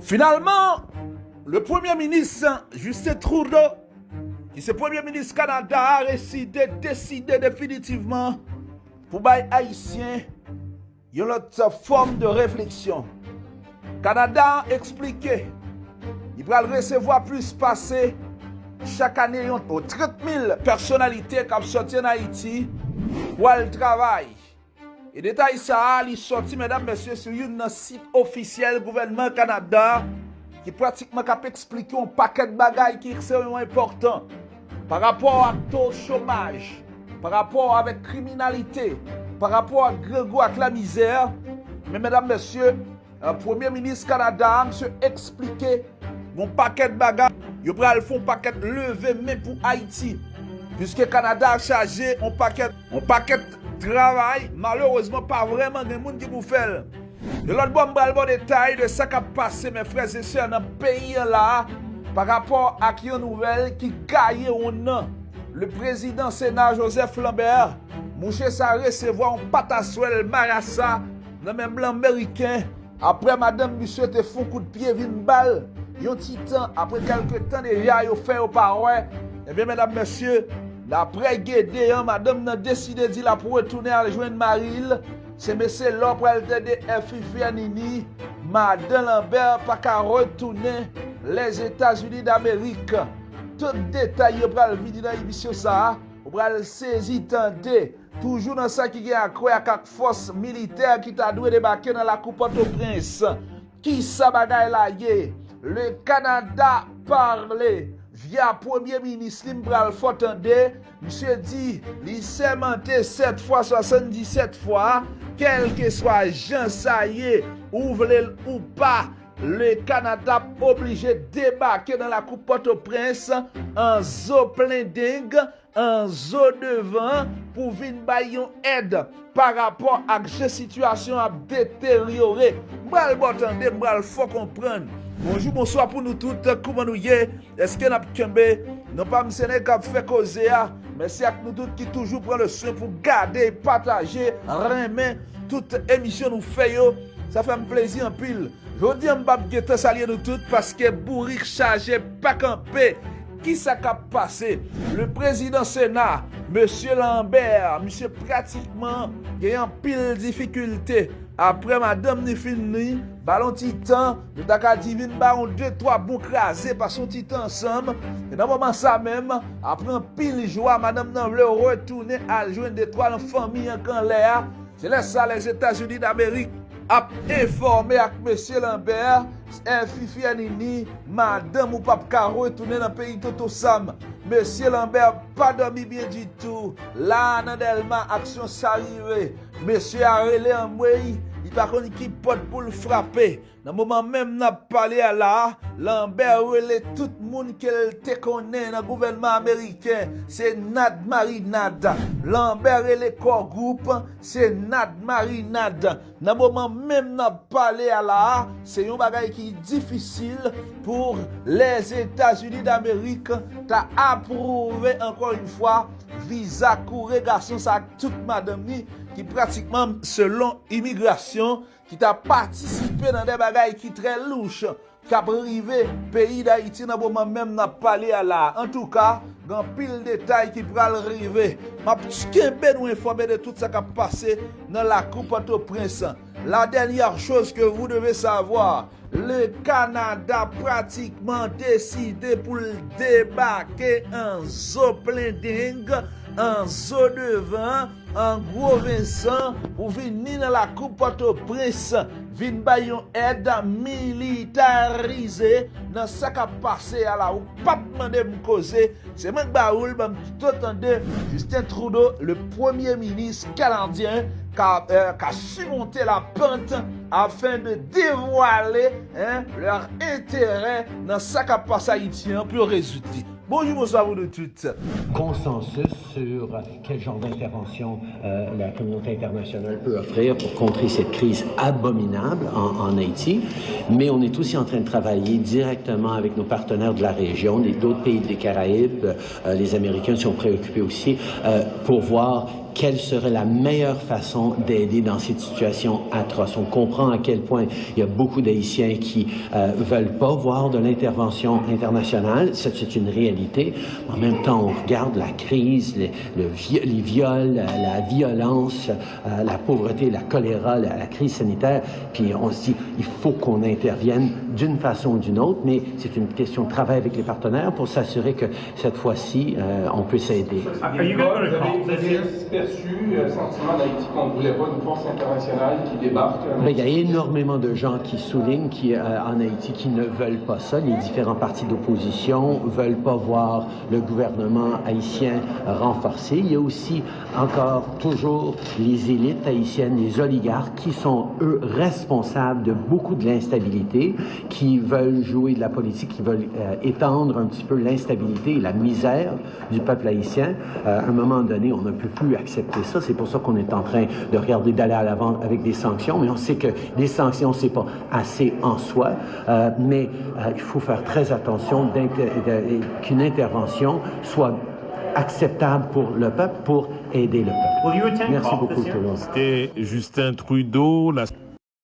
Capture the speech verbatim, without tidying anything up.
Finalman, le premye minis Justin Trudeau, ki se premye minis Kanada a, reside, deside definitivman pou bay Ayisyen yon lòt fòm de refleksyon. Kanada an eksplike li pral resevwa plis pase chak ane yon trant mil pèsonalite k ap sòti ann Ayiti pou al travay. E detay sa a, li sòti, medam, mesye, sou youn nan sit ofisyèl gouvènman Kanada, ki pratikman k ap eksplike yon pakèt bagay ki ekstrememan enpòtan pa rapò ak to chomaj, pa rapò avèk kriminalite, pa rapò ak grangou ak lamizè. Men, medam, mesye, premye minis Kanada a, misye eksplike yon pakèt bagay. Yo pral fè yon pakèt leve men pou Ayiti. Piske Kanada chaje yon pakèt, yon pakèt travay, malerezman, pa vrèman gen moun ki pou fè l. De lòt bò, m pral ba w detay de sa k ap pase, mes frères et sœurs, nan peyi an la a, pa rapò ak yon nouvèl ki gaye wonn nan. Le prezidan Sena, Joseph Lambert, mouche sa resevwa yon pataswèl marasa nan men blan meriken, apre madanm misye te fè yon kout pye vin ba l, yon ti tan, apre kèlke tan deja, yo fè yo pa wè. Ebyen, medam, mesye, daprè Gede an, madanm nan deside di l ap retounen al jwenn mari l. Se mesye la w pral tande Effie Fianini, madan Lambert pa ka retounen Lèzetazini Damerik. Tout detay yo pral vini nan emisyon sa a. Ou pral sezi tande. Toujou nan sa ki gen a kwè ak, ak fòs militè ki ta dwe debake nan lakou Pòtoprens. Kisa bagay la ye? Le Canada parle via premye minis li, m pral fè w tande. Misye di li sèmante sèt fwa, swasanndisèt fwa, kèlkeswa jan sa ye, ou vle l ou pa, le Canada ap oblije debake nan lakou Pòtoprens an zo plen deng, an zo devan pou vin bay yon èd pa rapò ak jan sitiyasyon ap deteryore. M pral ba w tande, m pral fè w konprann. Bonjou, bonswa pou nou tout, kouman nou ye? Èske n ap kenbe? Non pa m se nèg k ap fè koze a. Mèsi ak nou tout ki toujou pran le swen pou gade, pataje, renmen tout emisyon nou fè yo. Sa fè m plezi anpil. Jodi a, m p ap gentan salye nou tout paske bourik chaje pa kanpe. Kisa k ap pase? Le prezidan Sena, mesye Lambert, misye pratikman gen anpil difikilte. Apre madanm ni fin ni, ba l yon ti tan, nou ta ka di vin ba yon de twa bon kraze, pase yon ti tan ansanm. E nan moman sa menm, apre anpil jou a, madanm nan vle retounen al jwenn de twa nan fanmi an k anlè a. Se lè sa Lèzetazini Damerik ap enfòme ak mesye Lambert, Effie Fianini, madanm ou p ap ka retounen nan peyi Toto Sam. Mesye Lambert pa dòmi byen ditou. La a nan Dèlma, aksyon sa rive. Mesye a rele anmwey, li pa konn ki pòt pou l frape. Nan moman menm n ap pale a la a, Lambert rele tout moun ke l te konnen nan gouvènman ameriken, se nad mari nad. Lambert rele Core Group, se nad mari nad. Nan moman menm n ap pale a la a, se yon bagay ki difisil pou Lèzetazini Damerik ta apwouve ankò yon fwa viza koure gason sa ak tout madanm li ki pratikman, selon imigrasyon, ki ta patisipe nan de bagay ki trè louch k ap rive peyi Dayiti nan moman menm n ap pale a la a. Antouka, gen anpil detay ki pral rive. M ap kenbe nou enfòme de tout sa k ap pase nan lakou Pòtoprens. La dernière chose que vous devez savoir, le Canada pratikman deside pou l debake an zo plen deng, an zo devan, an gwo Vensan pou vini nan lakou Pòtoprens, vin bay yon èd militarize nan sa k ap pase a la. Ou p ap mande m koze, se mwen k ba ou l, ban m pito tande Justin Trudeau, le premye minis kanadyen, ka, euh, ka simonte la pant afin de dévoiler, hein, leurs intérêts nan sa k ap pase Ayiti an pou yo rezoud li. Bonjou, bonswa pou nou tout. Consensus sur quel genre d'intervention euh, la communauté internationale peut offrir pour contrer cette crise abominable en, en Haïti. Mais on est aussi en train de travailler directement avec nos partenaires de la région, les, d'autres pays des Caraïbes. Euh, les Américains sont préoccupés aussi euh, pour voir Quelle serait la meilleure façon d'aider dans cette situation atroce? On comprend à quel point il y a beaucoup d'Haïtiens qui euh, veulent pas voir de l'intervention internationale. C'est une réalité. En même temps, on regarde la crise, les, le, les viols, la, la violence, euh, la pauvreté, la choléra, la, la crise sanitaire, puis on se dit, il faut qu'on intervienne d'une façon ou d'une autre, mais c'est une question de travail avec les partenaires pour s'assurer que cette fois-ci, euh, on peut s'aider. Are you guys going to call this in? Perçu euh, sentiment d'Haïti qu'on ne voulait pas une force internationale qui débarque. Ben, il y a énormément de gens qui soulignent qu'en euh, Haïti qui ne veulent pas ça. Les différents partis d'opposition veulent pas voir le gouvernement haïtien renforcé. Il y a aussi encore toujours les élites haïtiennes, les oligarques qui sont, eux, responsables de beaucoup de l'instabilité, qui veulent jouer de la politique, qui veulent euh, étendre un petit peu l'instabilité et la misère du peuple haïtien. Euh, à un moment donné, on ne peut plus accepter ça. C'est pour ça qu'on est en train de regarder d'aller à l'avant avec des sanctions. Mais on sait que des sanctions, c'est pas assez en soi. Euh, mais euh, il faut faire très attention qu'une intervention soit acceptable pour le peuple, pour aider le peuple. Merci beaucoup tout le monde. C'était Justin Trudeau. La...